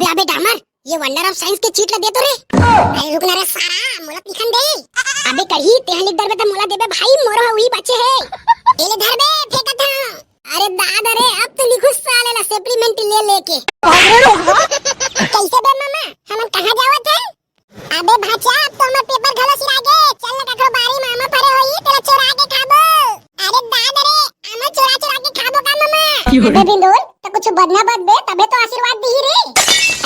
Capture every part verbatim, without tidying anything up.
अबे डामर, ये वंडर ऑफ साइंस के चीट ला दे तो रे। अरे रुक ना रे सारा, मोला लिखन दे। अबे कही, तेहन लिख डरबे त मोला देबे भाई, मोरो ह उही बचे हे। ए ले धर बे, फेंकत हंव। अरे दादा रे, अब तो लिखहूं साले ला सप्लीमेंट्री ले लेके। कैसे बे मामा, हमन कहाँ जावत हन? अबे भांचा, अब तो हमर पेपर घलो सिरा गे। चल ना, ककरो बारी म आमा फरे होही, तेला चोरा के खाबो। अरे दादा रे, आमा चोरा चोरा के खाबो का मामा? अबे भिंदोल, त कुछ बदना बदबे, तभे तो आशीर्वाद दिही रे।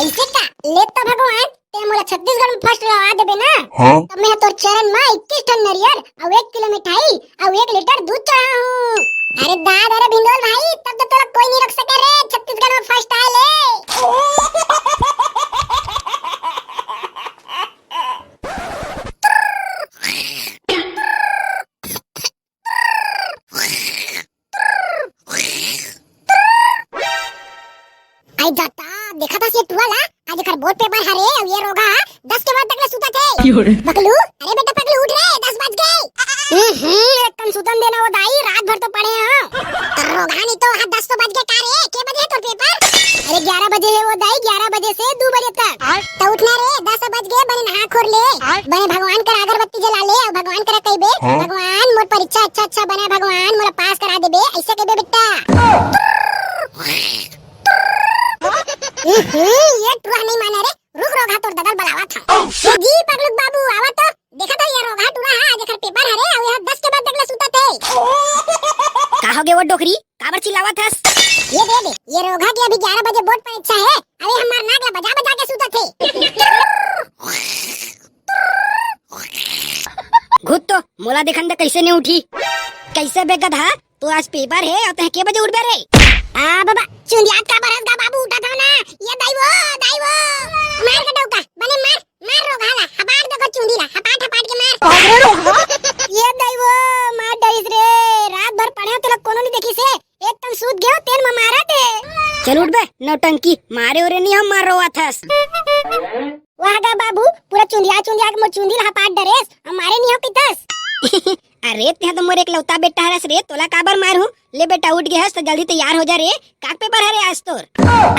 अइसे का? ले त भगवान, ते मोला छत्तीसगढ़ म फर्स्ट लगा देबे ना। हाँ? तब मैं तोर चरण म इक्कीस ठन नरियर अउ एक किलो मिठाई अउ एक लीटर दूध चढ़ाहूं। अरे दादा रे भिंदोल भाई, तब तो तोला कोई नहीं रोक सके रे, छत्तीसगढ़ म फर्स्ट आए ले। आई जाता, देखा था ये टुरा ला, आज एकर बोर्ड पेपर हरे, अउ ये रोगहा दस के बाद तक ले सुतत हे। क्यों रे? पगलू, अरे बेटा पगलू, उठ रे, दस बज गे। हम्म, हम्म, एक कन सुतन देना वो दाई, रात भर तो पढ़े हंव। त रोगहा नहीं तो, हाँ, दस तो बज गे का रे, के बजे हे तोर पेपर? अरे ग्यारह बजे हे वो दाई, ग्यारह बजे से दू बजे तक। त उठ ना रे, दस बज गे, बने नहा खोर ले, बने भगवान कर अगरबत्ती जला ले, अउ भगवान करा कहिबे, हाँ? भगवान मोर परीक्षा अच्छा अच्छा बना, भगवान मोला पास करा देबे, अइसे कहिबे बेटा। हम्म, ये टुरा नहीं माना रे, रुक रोगहा तोर ददा ल बलावत हंव। ए जी पगलू के बाबू, आवा तो, देखा तो ये रोगहा टुरा हा, आज एकर पेपर हरे, अउ ये दस के बाद तक ले सुतत हे। का हो गे वो डोकरी, काबर चिल्लावत हस? ये दे दे, ये रोगहा के अभी ग्यारह बजे बोर्ड परीक्षा हे, अउ ये हमर नाक ला बजा बजा के सुतत हे। घुत तो, मोला देखन दे कइसे नहीं उठी। कइसे बे गधा, तो आज पेपर हे अउ तैं के बजे उठबे रे? आ बाबा, चुंदियात काबर हस गा बाबू, उठा था ना। ये दाई वो, दाई वो। मार के डौका, बने मार, मार रोगहा ला, हपाट दे ओकर चुंदी ला, हपाट, हपाट के मार। ये दाई वो, मार डरिस रे, रात भर पढ़े हंव तोला कोनो नहीं देखिस हे, एकदम सूत गेंव तेन म मारत हे। चल उठ बे, नौटंकी, मारे ओरे नहीं हंव, मार रोवत हस। वाह गा बाबू, पूरा चुंदिया चुंदिया के मोर चुंदी ला हपाट डरेस, अउ मारे नहीं हंव कहिथस। अरे, तें तो मोर एकलौता बेटा हरस रे, तोला काबर मारहूं? ले बेटा, उठ गे हस त जल्दी तैयार हो जा रे। का के पेपर हरे आज तोर?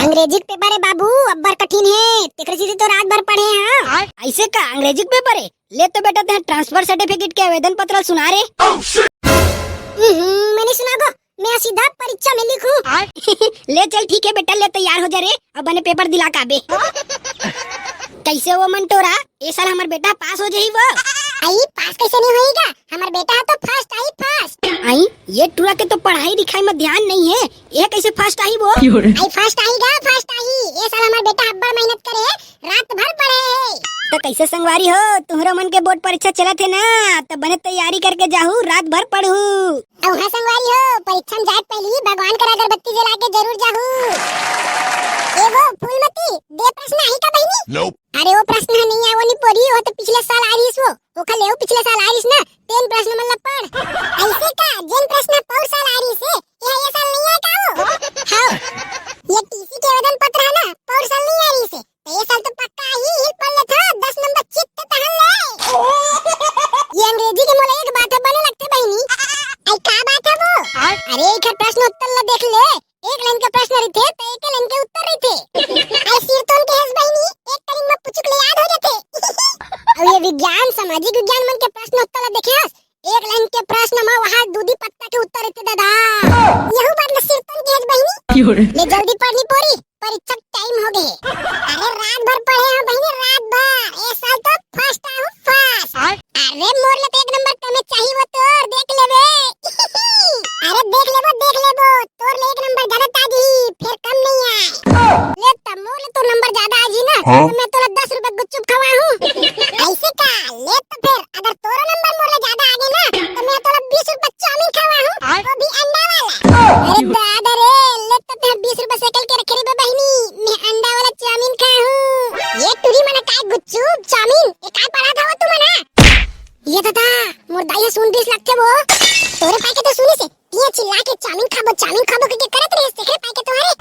अंग्रेजी के पेपर हे बाबू, अब्बड़ कठिन हे, तेकरे सेती तो रात भर पढ़े हंव। अइसे का, अंग्रेजी के पेपर हे? ले तो बेटा, तें ट्रांसफर सर्टिफिकेट के आवेदन पत्र सुना रे। हम्म, मैं नहीं सुना गो, मैं सीधा परीक्षा में लिखहूं। ले चल, ठीक हे बेटा, ले तैयार हो जा रे, अउ बने पेपर दिला के आबे। कइसे वो मंटोरा, ए साल हमर बेटा पास हो जाही वो? आई, पास कइसे नहीं होही गा? हमर बेटा ह तो फर्स्ट आही, फर्स्ट। आई, ये टुरा के तो पढ़ाई लिखाई म ध्यान नहीं हे, ये कइसे फर्स्ट आही वो? आई, फर्स्ट आही गा, फर्स्ट आही। ए साल हमर बेटा अब्बड़ मेहनत करे हे, रात भर पढ़े हे। त कइसे संगवारी हो, तुंहरो मन के बोर्ड परीक्षा चलत हे ना, त बने तैयारी करके जाहू, रात भर पढ़हू। अउ हाँ संगवारी हो, परीक्षा में जाए के पहिली भगवान कर अगरबत्ती जला के जरूर जाहू। ए वो फूलमती, दे प्रश्न आही का बहिनी? Nope। अरे वो प्रश्न ह नहीं आए, वो नहीं पोरी, वो तो पिछले साल आ रहिस वो, वो खले वो पिछले साल आ रहिस ना, तेन प्रश्न मन ला पढ़। अइसे का, जेन प्रश्न पौर साल आ रहिस हे, ये, ये साल नहीं आए का वो? हाँ, ये टीसी के आवेदन पत्र हे ना, पौर साल नहीं आ रहिस हे। त ए साल तो पक्का आही, हिल पड़ लेथव, दस नंबर चित्त तहन ले। ये अंग्रेजी के मोला एक बात ह बने लगथे बहिनी। आई का बात हे वो? अरे एकर प्रश्न उत्तर ला देख ले, एक लाइन के प्रश्न रहिथे त एक लाइन के उत्तर रहिथे। आई सिरतोन के हस बहिनी, एक तारीख में पुचुक ले याद हो जाथे। अउ ये विज्ञान, सामाजिक विज्ञान मन के प्रश्न उत्तर ला देखे हस, एक लाइन के प्रश्न म वहाँ दू दी पत्ता के उत्तर रहिथे दादा। यहू बात ल सिरतोन के हस बहिनी। क्यों रे? ले जल्दी पढ़ नी पोरी, परीक्षा के टाइम हो गे हे। अरे रात भर पढ़े हंव बहिनी, रात भर। ए साल तो फर्स्ट आहूं, फर्स्ट। अरे मोर ल तो एक नंबर कमे चाही वो तोर, देख लेबे। अरे देख लेबो, देख लेबो, तोर ले एक नंबर ज्यादा ताजही, फेर कम नहीं आए। ले त मोर ले तो नंबर ज्यादा आ जी ना, हाँ? त मैं तोला दस रुपए गुपचुप खवाहूं। अइसे का? ले त फेर अगर तोरो नंबर मोर ले ज्यादा आ गे ना, त मैं तोला बीस रुपए चाउमीन खवाहूं, वो भी अंडा वाला। अरे दादा रे, ले त फेर बीस रुपए सेकल के रखे रे बहिनी, मैं अंडा वाला चाउमीन खाहूं। ये टुरी मन काय गुपचुप चाउमीन, ये काय पढ़त हव तुमन? ये दादा, मोर दाई ह सुन दिस लगथे वो। तोरे पाके तो सुनिस हे, तिया चिल्ला के चाउमीन खाबो, चाउमीन खाबो कहिके करत रहिस, तेकरे पाके तो हरे।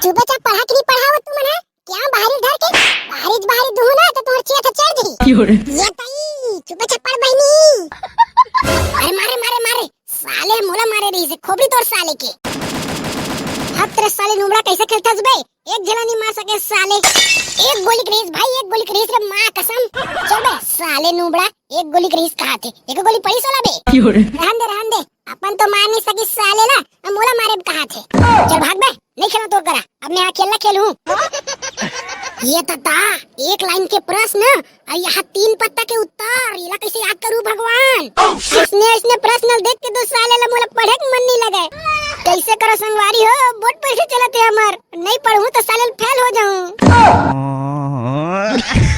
चुपचाप पढ़ा कि नहीं पढ़ावत तुमन ह? क्या बाहरी धर के, बाहरी बाहरी दुहू ना तो तोर चिया तो चढ़ जही। ये ताई, चुपचाप पढ़ बहिनी। अरे मारे, मारे, मारे, साले मोला मारे रहिस हे, खोपड़ी तोर साले के। हत रे साले नुमड़ा कइसे खेलथस बे? एक झला नहीं मार सके साले। एक गोली के रहिस भाई, एक गोली के रहिस रे, माँ कसम। चल बे साले नूबड़ा, एक गोली के रहिस कहाथे, एक गोली पड़ी साला बे। क्यों रे? रहन दे, रहन दे, अपन तो मार नहीं सकिस साले ला, अब मोला मारे कहाथे। चल भाग बे, नहीं खेला तोर करा, अब मैं यहाँ खेलना खेलूं। ये तो ता एक लाइन के प्रश्न और यहाँ तीन पत्ता के उत्तर, इला कैसे याद करूं भगवान? इसने इसने प्रश्न देख के तो साले ला मोला पढ़े के मन नहीं लगे। कैसे करो संगवारी हो, बोर्ड परीक्षा चलत हे हमर, नहीं पढ़ूं तो साले फेल हो जाऊं।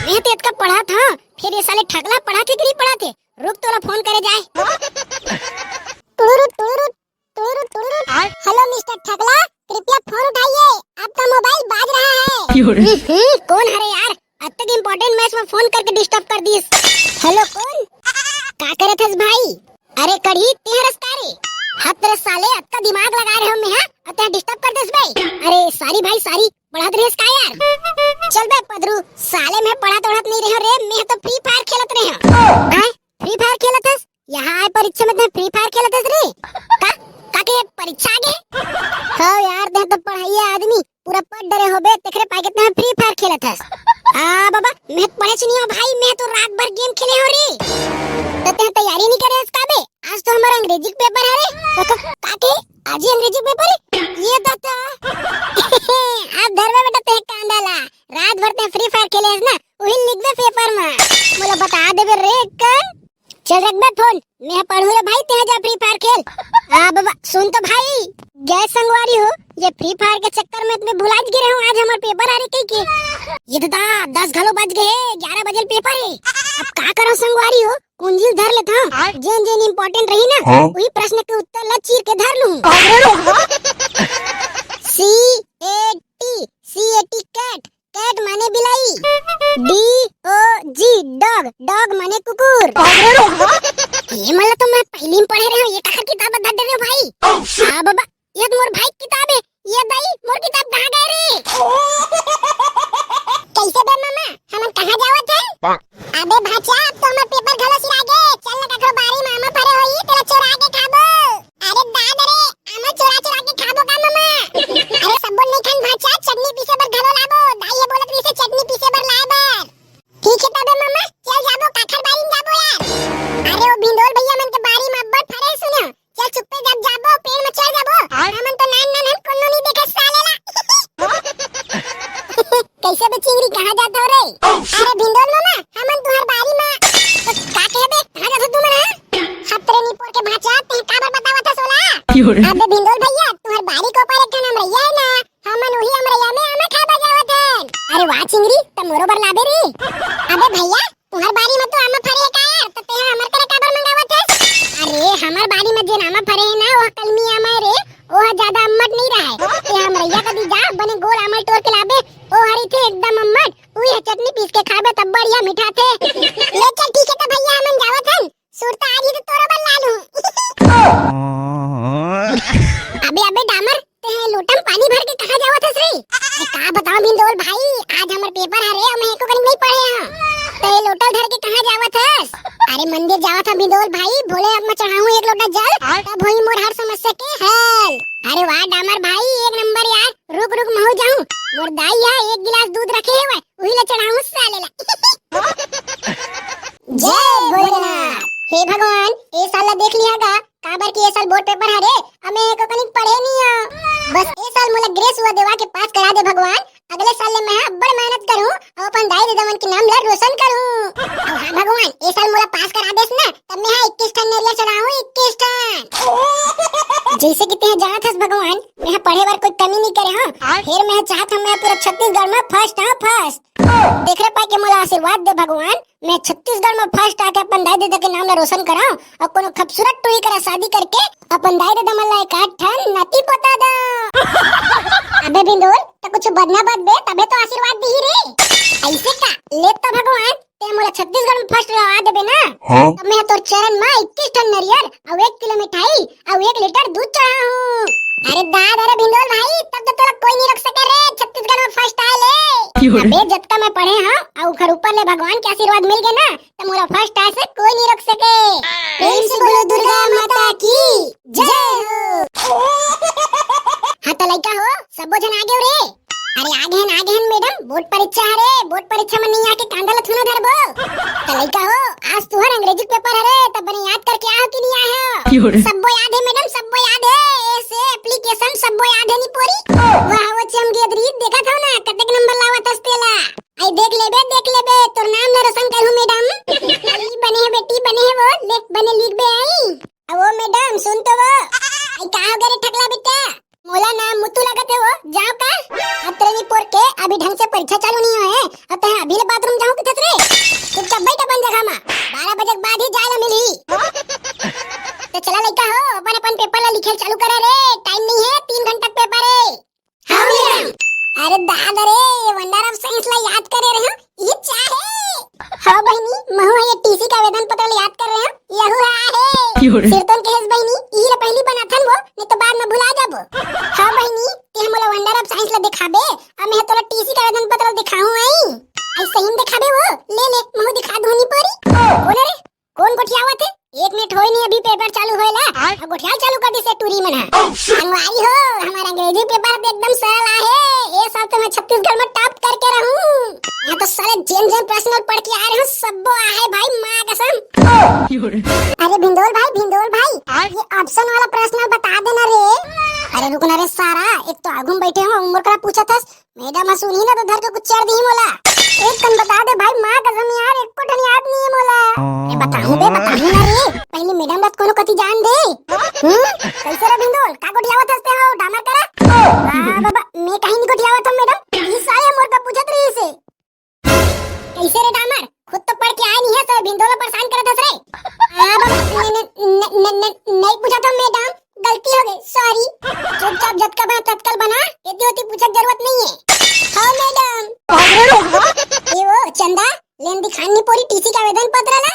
मैं तो इतका पढ़ा था, फिर ये साले ठगला पढ़ा थे कि नहीं पढ़ा थे? रुक तोला फोन करे जाए। टुड़ुरु, टुड़ुरु, टुड़ुरु, टुड़ुरु। हेलो मिस्टर ठगला, कृपया फोन उठाइए, आपका मोबाइल बाज रहा है। क्यों रे? हम्म, कौन हरे यार? अतक इंपॉर्टेंट मैच में फोन करके डिस्टर्ब कर दिस। हेलो कौन? का करत हस भाई? अरे कढ़ी तेहरस का रे? हत रे साले, अतका दिमाग लगा रहे हो मैं, हाँ? अतक डिस्टर्ब कर दिस भाई। अरे सॉरी भाई सॉरी, पढ़त रहेस का यार? चल बे पदरू, साले मैं पढ़त ओढ़त नहीं रहे रे, मैं तो फ्री फायर खेलत रहे। हाँ? फ्री फायर खेलत हस? यहाँ आए परीक्षा में तैं फ्री फायर खेलत हस रे? का? का के परीक्षा आगे? हो यार, तैं तो पढ़इया आदमी, पूरा पढ़ डरे होबे, तेकरे पाए के तैं फ्री फायर खेलत हस। आ बाबा, मैं पढ़े च नहीं हो भाई, मैं तो रात भर गेम खेले हो रे। तो तैं तैयारी नहीं करे हस का बे? आज तो हमारा अंग्रेजी का पेपर है रे। तो, तो का के? आज ही अंग्रेजी का पेपर है? ये दादा। अब धरबे बेटा तैं कांदा ला, रात भर तैं फ्री फायर खेले हस ना, वही लिखबे पेपर में। मोला बता देबे रे कन। चल रख बे फोन, मैं पढ़ूं रे भाई, तैं जा फ्री फायर खेल। आ बाबा, सुन तो भाई, गैस संगवारी हो, ये फ्री फायर के चक्कर में मैं भुला गिरे हूँ, आज हमार पेपर आ रे कही के। ये तो दा, दस घलो बज गए, ग्यारह बजे पेपर है। अब का करो संगवारी हो, कुंजी धर लेता हूँ। जेन जेन इंपॉर्टेंट रही ना, हाँ? वही प्रश्न के उत्तर ला चीर के धर लूँ। C A T, C A T cat, cat माने बिलाई। D O G dog, dog माने कुकुर। ये मतलब तो मैं पहली में पढ़े रहे हूँ, ये कहाँ किताब धर रहे हो भाई? हाँ बाबा, ये तो मोर भाई की किताब है। ये दाई, मोर किताब कहाँ गए रे? कैसे बे मामा, हमन कहाँ जावत है? अबे भाचा, अब तो हमर पेपर घलो सिरा गे। चल ना कखरो बारी में आमा फरे होई, तेला चोरा के खाबो। अरे दादा रे, आमा चोरा चोरा के खाबो का मामा? अरे सब बोल नहीं खान भाचा, चटनी पीसे बर घलो लाबो। दाई ये बोलत रहिसे चटनी पीसे बर लाए बर। ठीक है तबे मामा, चल जाबो, काखर बारी में जाबो यार। अरे ओ भिंडोल भैया मन के बारी में अब्बड़ फरे सुनो। चल चुप्पे जब जाबो, पेड़ में चढ़ जाबो। हमन तो नान नान हन, कोनो नहीं देखे साले ला। कैसे बे चिंगरी, कहाँ जात हो रे? अरे भिंडोल मामा, हमन तुहर बारी में। तो का कहे बे, कहाँ जात हो तुमन, हाँ? हतरे निपोर के भाचा, तैं काबर बतावत हस ओला? अबे भिंडोल भैया, तुहर बारी के ऊपर एक ठन अमरैया है ना, हमन उही अमरैया में आमा खाए बर जावत हन। अरे वाह चिंगरी, त मोरो बर लाबे रे। अबे भैया, तुहर बारी में तो आमा फरे हे का यार, त तेहा हमर करा काबर मंगावत हस? अरे, हमर बारी में जेन आमा फरे हे ना, वह कलमी आमा हे रे, ओह ज्यादा अम्मट नहीं रहे। तेहा अमरैया कती जा, बने गोल आमा टोर के लाबे, ओह रहिथे एकदम अम्मट, उही चटनी पीस के खाबे तब बढ़िया मीठा थे। ले चल, ठीक है तो भैया, हमन जावत हन, सुरता आ रही तो तोरो बर ला लूं। अबे, अबे डामर, तें लोटा में पानी भर के कहाँ जावत हस रे? अरे का बताओ भिंदोल भाई, आज हमर पेपर हरे, हम एको कनिक नहीं पढ़े हन। तें लोटा धर के कहाँ जावत हस? अरे मंदिर जावत हन भिंदोल भाई, भोले अब मैं चढ़ाऊं एक लोटा जल, तब होई मोर हर समस्या के हल। अरे वाह डामर भाई, एक नंबर यार, रुक रुक महू जाऊं, मोर दाई हा एक गिलास दूध रखे हवय, उही ला चढ़ाऊं साले ला। जय भोलेनाथ। हे भगवान, ए साल ला देख लिहा गा, काबर कि ए साल बोर्ड पेपर हरे, अमे एको कनिक पढ़े नी आ। बस ए साल मोला ग्रेस हुआ देवा के पास करा दे भगवान, अगले साल ले मैं हा अब्बड़ मेहनत करूं अउ अपन दाई ददा मन के नाम ला रोशन करूं। अउ हां भगवान, ए साल मोला पास करा देस ना, तब मैं हा इक्कीस ठन नरियर चढ़ाहूं, इक्कीस ठन। जैसे कि तें जानत हस भगवान, मैं हा पढ़े बर कोई कमी नहीं करे हंव। फेर मैं हा चाहत हंव मैं पूरा छत्तीसगढ़ में फर्स्ट हां, फर्स्ट। तेकरे पाय के मोला आशीर्वाद दे भगवान, मैं छत्तीसगढ़ में फर्स्ट आके अपन दाई ददा के नाम ला रोशन करंव अउ कोनो खूबसूरत टूरी करा शादी करके अपन दाई ददा मन ला एक आध ठन नाती पोता दंव। अबे भिंदोल, त कुछ बदना बदबे तबे तो आशीर्वाद दिही रे। ऐसे का? ले तो भगवान, तें मोला छत्तीसगढ़ में फर्स्ट लगा देबे ना, हां? तो मैं तोर चरण में इक्कीस ठन नरियर अउ एक किलो मिठाई अउ एक लीटर दूध चढ़ाहूं। अरे दादा रे भिंदोल भाई, तब तो तोला कोई नहीं रोक सके रे, छत्तीसगढ़ में फर्स्ट आए ले। अबे जतका मैं पढ़े हंव अउ ओखर ऊपर ले भगवान के आशीर्वाद मिल गे ना, त मोला फर्स्ट आए से कोई नहीं रोक सके। प्रेम से बोलो दुर्गा माता की जय हो। हां त लइका हो, सबो झन आ गेव रे। अरे आगे हन, आगे हन मैडम, बोर्ड परीक्षा हरे, बोर्ड परीक्षा में नहीं आके कांदा ला थोड़ा धरबो। त लइका हो, आज तुहर अंग्रेजी के पेपर हरे, त बने याद करके आहो कि नहीं आए हो? सब्बो याद है मैडम, सब्बो याद है। एसे एप्लीकेशन सब्बो याद है नी पोरी। वाह वो चमगेदरी, देखत हो ना कतेक नंबर लावत हस तेला। आई देख लेबे, देख लेबे, तोर नाम न रोशन करहूं मैडम। आई बने है बेटी, बने है वो, ले बने लिख बे आई। अ वो मैडम सुन तो वो। आई का हो गे रे ठकला बेटा? मोला ना मुतु लगत है वो, जाओ का? अब तेरे नी पोर के अभी ढंग से परीक्षा चालू नहीं होए, अब तैं अभी ले बाथरूम जाहूं किथस रे? चुपचाप बैठ अपन जगह मा, बारह बजे के बाद ही जाए ला मिलही। त चला लइका हो, अपन अपन पेपर ला लिखे चालू करा रे, टाइम नहीं है, तीन घंटा के पेपर है। हाँ मैडम। अरे दादा रे, वंडर ऑफ साइंस ला याद करे रहे हो, ये क्या है? हाँ बहिनी, महू ह ये टीसी के आवेदन पत्र ल याद कर रहे हो, यहू ह आहे। सिरतोन कहेस बहिनी, इही ला पहिली बनाथन वो, नहीं तो बाद में भुला जाबो। हाँ बहिनी, ते मोला वंडर ऑफ साइंस ला दिखाबे, अब मैं तोला टीसी के आवेदन पत्र ला दिखाहूं आई। आई सही में दिखाबे वो, ले ले, महू दिखा दूं नी पोरी। कौन रे? कौन गोठियावत हे? एक मिनट होय नहीं अभी पेपर चालू होय ला, अउ गोठियाल चालू कर दिसे टूरी मन ह। संगवारी हो, हमारा अंग्रेजी पेपर तो एकदम सरल आहे। ये साल तो मैं छत्तीसगढ़ में टॉप करके रहूं। मैं तो साले जेन जेन प्रश्न पढ़ के आ रहे हूँ, सब्बो आहे भाई, माँ कसम। अरे भिंदोल भाई, भिंदोल भाई, ये ऑप्शन वाला प्रश्न बता देना रे। अरे रुक ना रे सारा, एक तो आगू में बैठे हो, उम्र करा पूछत हस, मैडम ह सुनही ना तो धर के कुछ चढ़ दीही मोला। एक कन बता दे भाई, माँ कसम यार, एको ठन याद नहीं है मोला। ए बताहूं बे, बताहूं ना रे। पहले मैडम ला तो कोनो कति जान दे। हम्म? कैसे रे भिंदोल, का गोठियावत हस ते हो, डामर करा? आ बाबा, मैं कहीं नहीं गोठियावत हूँ मैडम। ई साले मोर का पूछत रहिसे। कैसे रे डामर? खुद तो पढ़ के आए नहीं है, तो भिंदोल ला परेशान करत हस रे। आ बाबा, न-, न-, न-, न-, न-, नहीं पूछा था मैडम, गलती हो गई, सॉरी। चुपचाप जतका बना ततकल बना, एती ओती पूछे के जरूरत नहीं है। हाँ मैडम। ए वो चंदा, लेन दिखान नी पोरी टीसी के आवेदन पत्र ला।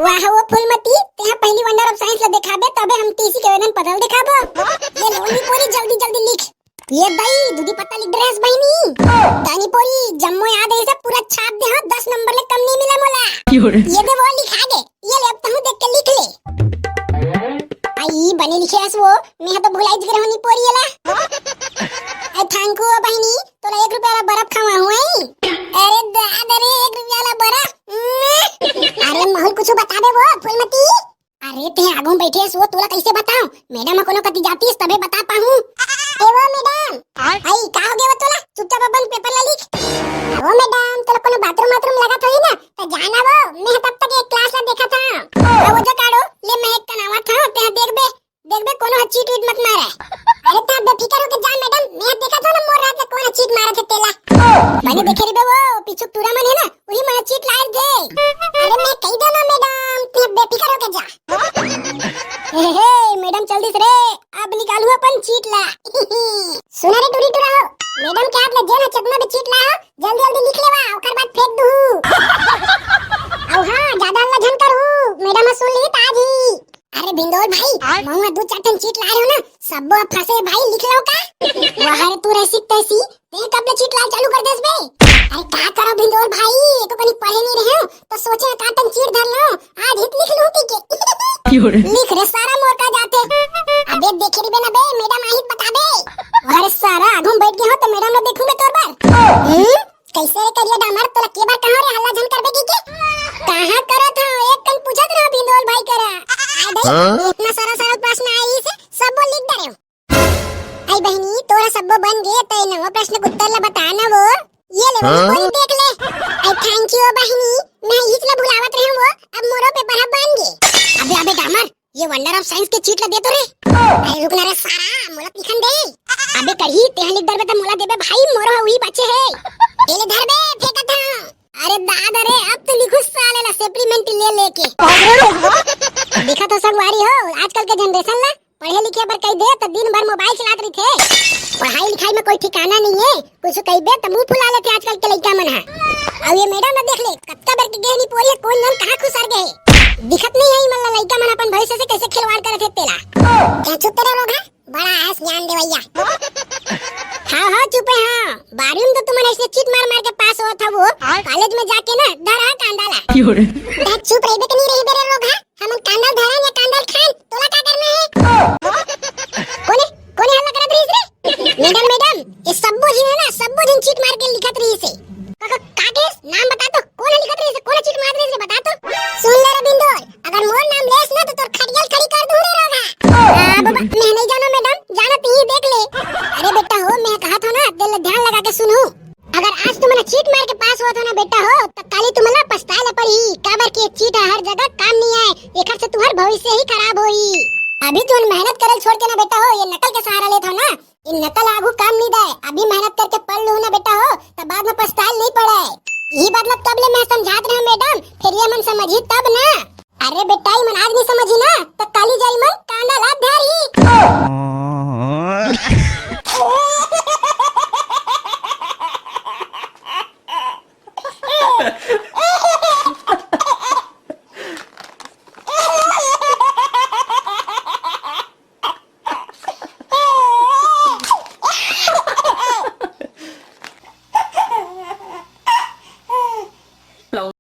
वाह वो फूलमती, तेहा पहली वंडर ऑफ साइंस ला दिखाबे, तबे हम टीसी के आवेदन पत्र ला दिखाबो। ये लो नी पोरी, जल्दी जल्दी लिख। ये दई दूधी पत्ता लिख ड्रेस बहिनी। तानी पोरी जम्मो याद है, सब पूरा छाप दे, हाँ, दस नंबर ले कम नहीं मिला मोला। ये दे वो लिखा दे, ये ले अब तहूं देख के लिख ले। आई बने लिखे हस वो, मैं तो भुलाई गे रहूं नी पोरी एला। आई थैंक यू बहिनी, तोला एक रुपया ला बर्फ खवाहूं आई। अरे दादा रे, एक रुपया ला बर्फ। अरे माहौल कुछ बता दे वो फूलमती। अरे ते आगू में बैठे हस वो, तोला कैसे बताऊं? मैडम ह कोनो कति जातीस तबे बता पाहूं। ए वो मैडम। आई का हो गया वो तोला? चुपचाप अपन पेपर ला लिख। वो मैडम, तोला कोनो बाथरूम वाथरूम लगत होही ना, त जाना वो, मैं तब तक एक क्लास ला देखत हूं। वो जो काढ़ो, ले मैं एक कनावा था, ते देखबे, देखबे कोनो ह चीट वीट मत मारे। अरे त बेफिकर होके जा मैडम, मैं देखत हूं ना मोर रात ले कोन चीट मारत हे तेला। बने देखे रहिबे वो पीछू टूरा मन है ना, उही मन चीट लाए दे। अरे मैं कही देना मैडम, तू बेफिकर होके जा। हे, हे, मैडम चल दिस रे, अब निकालू अपन चीट ला। सुना रे टूरी टूरा हो, मैडम के हाथ ले जेन ह चकमा भी चीट ला हो, जल्दी जल्दी लिख लेवा, ओकर बाद फेंक दू। अउ हाँ, ज्यादा हल्ला झन करू, मैडम ह सुन ली त आज ही। अरे भिंदोल भाई, महू ह दू चार ठन चीट लाए रहो ना, सब्बो ह फंसे भाई, लिख लो का? वाह रे तू रसिक तैसी, ते कब ले चीट लाए चालू कर देस बे? अरे का करो भिंदोल भाई, एको कनी पढ़े नहीं रहे हो, तो सोचे का ठन चीट धर लो, आज हित लिख लूं पी के। लिख रे सारा मोर का जाथे। अबे देखे रहिबे ना बे, मैडम आही त बता दे। अरे सारा आगू में बैठ गए हो तो मैडम ना देखूं मैं तोर बार। हम्म? कैसे रे करिया डामर, तोला के बार कहा रे हल्ला झन करबे की के? कहा करत हो, एक कन पूछत रहो भिंदोल भाई करा। आ दई, हाँ? इतना सारा सारा प्रश्न आई से सब बोल लिख दे रहे हो। आई बहिनी, तोरा सब्बो बन गे, तै नवा प्रश्न के उत्तर ला बता ना वो। ये ले वो, हाँ? बोल देख ले। आई थैंक यू बहिनी, मैं इच ला भुलावत रहे वो, अब मोरो पेपर ह बन गे। अबे अबे डामर, ये वंडर ऑफ साइंस के चीट ला दे तो रे। अरे रुक ना रे सारा, मोला लिखन दे। अबे करही, तेहा लिख डरबे त मोला देबे भाई, मोरो ह उही बचे हे। ए ले धर बे, फेंकत हंव। अरे दादा रे, अब तो लिखू साले ला सप्लीमेंट्री ले लेके। दिखत हो संगवारी हो, आजकल के जनरेशन ला पढ़े लिखे बर कही दे त दिन भर मोबाइल चलात रहिथे। पढ़ाई लिखाई में कोई ठिकाना नहीं है, कुछ कहिबे त मुंह फुला लेथे आजकल के लइका मन ह। अउ ये मैडम ला देख ले, कतका बेर के गेहनी पोरी ह, कोन जन कहाँ खुसर गे हे। दिखत नहीं है ई मन ला लइका मन अपन भविष्य से कैसे खिलवाड़ करत हे तेला। ए चुप तेरा रोग है, बड़ा आस ज्ञान देवैया। हाँ हाँ चुप है हाँ, बारहवीं में तो तुमन ऐसे चीट मार मार के पास होत हवो, कॉलेज में जाके ना धर हा कांदा ला। तै चुप रहिबे के नहीं रहिबे रे रोग है। हमन कांदा धरन या कांदा खान, तोला का करना है? कोने, कोने हल्ला करत रहिस रे? मैडम, मैडम, ये सब्बो झिन है ना, सब्बो अगर आज तुमन चीट मार के पास होत हो ना बेटा हो, त काली तुमन ला पछताए ला पड़ही, काबर कि ये चीट ह हर जगह काम नहीं आए, एकर से तुम्हर भविष्य ही खराब होही। अभी तुमन मेहनत करल छोड़ के ना बेटा हो, ये नकल के सहारा लेत हो ना, ये नकल आगू काम नहीं दे। अभी मेहनत करके पढ़ लू ना बेटा हो, त बाद में पछताए नहीं पड़े। यही बात ला तब ले मैं समझात रहा मैडम, फिर ये मन समझी तब ना। अरे बेटा, ई मन आज नहीं समझी ना, त काली जाई मन कांदा ला धारी।